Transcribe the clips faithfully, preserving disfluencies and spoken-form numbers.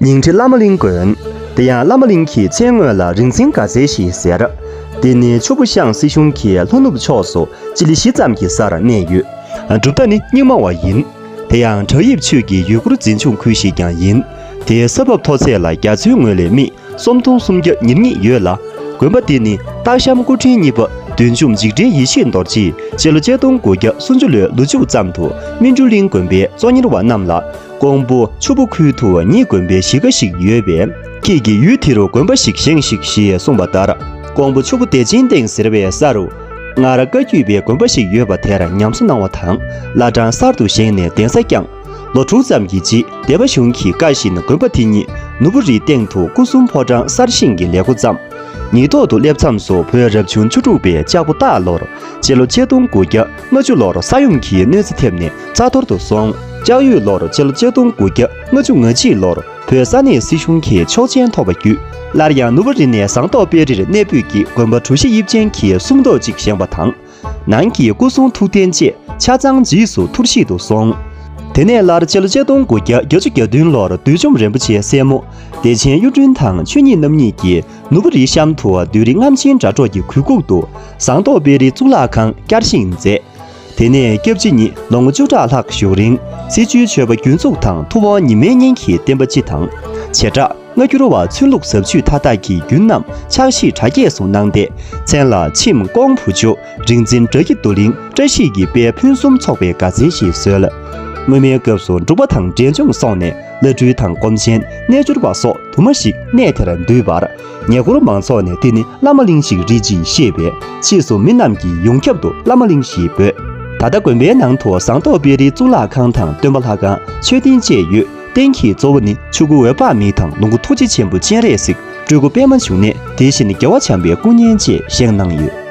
ཉིང་ཁྲི་བླ་མ་གླིང་དགོན། དེ་ཡང་བླ་མ་གླིང་གི་མཚན་དངོས་ལ་རིག་འཛིན་དགའ་ཚལ་ཞེས་ཟེར། འདི་ནི་ཆུ་བོ་ཤང་སྲིད་གཞུང་གི་ལྷོ་ནུབ་ཕྱོགས་སུ་སྤྱི་ལེ་བཞི་ཙམ་གྱི་སར་གནས་ཡོད། གྲུབ་མཐའ་ནི་རྙིང་མ་བ་ཡིན། དེ་ཡང་བྲག་ཡིབ་ཆོས་ཀྱི་ཡུལ་སྐོར་འཛིན་སྐྱོང་ཁུལ་ཞིག་ཀྱང་ཡིན། དེའི་ས་བབ་མཐོ་ཚད་ལ་རྒྱ་མཚོའི་ངོས་ལས་སྨི་སུམ་སྟོང་སུམ་བརྒྱ་ཉེར་གཉིས་ཡོད་ལ། དགོན་པ་འདི་ནི་སྟག་ཤམ་སྐུ་ཕྲེང་གཉིས་པ་བདུད་འཇོམས་འཇིགས་བྲལ་ཡེ་ཤེས་རྡོ་རྗེས་སྤྱི་ལོ་ཆིག་སྟོང་དགུ་བརྒྱ་སུམ་ཅུ་ལོའི་ལོ་མཇུག་ཙམ་དུ་སྨིན་གྲོལ་གླིང་དགོན་པའི་གཙོ་གཉེར་བ་རྣམས་ལ། ཀོང་པོ་ཆུ་བོ་ཁུལ་དུ་ཉིད་དགོན་པའི་གཞིས་ཀ་ཞིག་ཡོད་པས། ཁྱེད་ཀྱིས་ཡུལ་དེ་རུ་དགོན་པ་ཞིག་བཞེངས་ཤིག་ཞེས་གསུངས་པ་ལྟར། ཀོང་པོ་ཆུ་བོ་བདེ་ཆེན་སྟེང་ཟེར་བའི་ས་རུ། སྔར་བཀའ་བརྒྱུད་པའི་དགོན་པ་ཞིག་ཡོད་པ་དེར་ཉམས་གསོ་གནང་བ་དང་། བླ་བྲང་གསར་དུ་བཞེངས་ནས་གདན་ས་བསྐྱངས། ལོ་དྲུག་ཙམ་གྱི་རྗེས་སྡེ་པ་གཞུང་གི་བཀའ་བཞིན་དགོན་པ་དེ་ཉིད་ནོར་བུ་རིའི་སྟེང་དུ་སྐུ་གསུམ་ཕོ་བྲང་གསར་བཞེངས་ཀྱི་ལས་འགོ་བརྩམས། ཉིས་ཐོག་ཏུ་སླེབས་མཚམས་སུ་བོད་རབ་བྱུང་བཅུ་དྲུག་པའི་ལྕགས་ཕོ་སྟག་ལོར་སྤྱི་ལོ་ཆིག་སྟོང་དགུ་བརྒྱ་ལྔ་བཅུ་ལོར་ས་ཡོམ་གྱིས་གནོད་འཚེ་ཐེབས་ནས་རྩ་གཏོར་དུ་སོང་། ལྕགས་ཡོས་ལོར་སྤྱི་ལོ་ཆིག་སྟོང་དགུ་བརྒྱ་ལྔ་བཅུ་ང་གཅིག་ལོར་བོད་ས་གནས་སྲིད་གཞུང་གིས་ཆོག་མཆན་ཐོབ་པ་བརྒྱུད། སླར་ཡང་ནུབ་བོད་རི་ནས་ཟངས་མདོག་དཔལ་རིར་གནས་སྤོས་ཀྱི་དགོན་པ་གྲུ་བཞི་དབྱིབས་ཅན་གྱི་སྲུང་མདོག་ཅིག་བཞེངས་པ་དང་། ནང་གི་སྐུ་གསུང་ཐུགས་རྟེན་བཅས་ཆ་ཚང་རྗེས་སུ་ཐུར་བཞེས་དུ་སོང་། དེ་ནས་སླར་སྤྱི་ལོ་ཆིག་སྟོང་དགུ་བརྒྱ་བརྒྱད་ཅུ་གྱ་བདུན་ལོར་བདུད་འཇོམས་རིན་པོ་ཆེའི་སྲས་མོ་བདེ་ཆེན་གཡུ་སྒྲོན་དང་ཆོས་ཉིད་རྣམ་གཉིས་ཀྱིས་ནུབ་བོད་རིའི་གཤམ་དུ་བདུད་རི་རྔམ་ཆེན་སྒྲ་སྒྲོགས་ཀྱི་གུས་སྐུགས་སུ་ཟངས་མདོག་དཔལ་རིའི་གཙུག་ལག་ཁང་བསྐྱར་བཞེངས་མཛད། དེ་ནས་སྐྱབས་རྗེ་ཉིད་ལོ་ངོ་བཅུ་ཕྲག་ལྷག་བཞུགས་རིང་། སྲིད་བྱུས་ཆོས་པ་རྒྱུན་ཚོགས་དང་ཐུབ་དབང་ཉི་མའི་གཉེན་གྱི་བསྟན་པ་སྤྱི་དང་། བྱེ་བྲག་སྔ་འགྱུར་བ་ཚུན་ལུགས་ཟབ་ཆོས་མཐའ་དག་གི་རྒྱུན་རྣམས་ཕྱག་བཞེས་གྲ་རྒྱས་སུ་གནང་སྟེ། མཚན་ལ་ཁྱིམ་ཀོང་བུ་ཆུ། རིག་འཛིན་བྲག་གི་རྡོར་གླིང་བཀྲ་ཤིས་ཀྱི་དཔལ་ཕུན་སུམ་ཚོགས་པའི་དགའ་ཚལ་ཞིག་བཟོས། སྔོན་མའི་སྐབས་སུ་འབྲུག་པ་དང་འབྲས་ལྗོངས་སོགས་ནས་བླ་སྤྲུལ་དང་སྒོམ་ཆེན། རྣལ་འབྱོར་པ་སོགས་དུ་མ་ཞིག་གནས་དེར་འདུས་པར། ཉེ་འཁོར་མང་ཚོགས་ནས་འདི་ནི་བླ་མ་གླིང་ཞིག་རེད་ཅེས་བཤད་པས། ཕྱིས་སུ་མི་རྣམས་ཀྱིས་ཡོངས་ཁྱབ་ཏུ་བླ་མ་གླིང་ཞེས་འབོད། ད་ལྟ་དགོན་པའི་ནང་དུ་ཟངས་མདོག་དཔལ་རིའི་གཙུག་ལག་ཁང་དང་སྟོན་པ་ལྷ་ཁང་མཆོད་རྟེན་བཅས་ཡོད། རྟེན་གྱི་གཙོ་བོ་ནི་ཆུ་སྐུ་འོད་དཔག་མེད་དང་ལོངས་སྐུ་ཐུགས་རྗེ་ཆེན་པོ་སྤྱན་རས་གཟིགས། སྤྲུལ་སྐུ་པད་མ་འབྱུང་གནས། དེ་བཞིན་རྒྱལ་བ་བྱམས་པའི་སྐུ་བརྙན་བཅས་བཞེངས་གནང་ཡོད།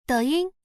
抖音，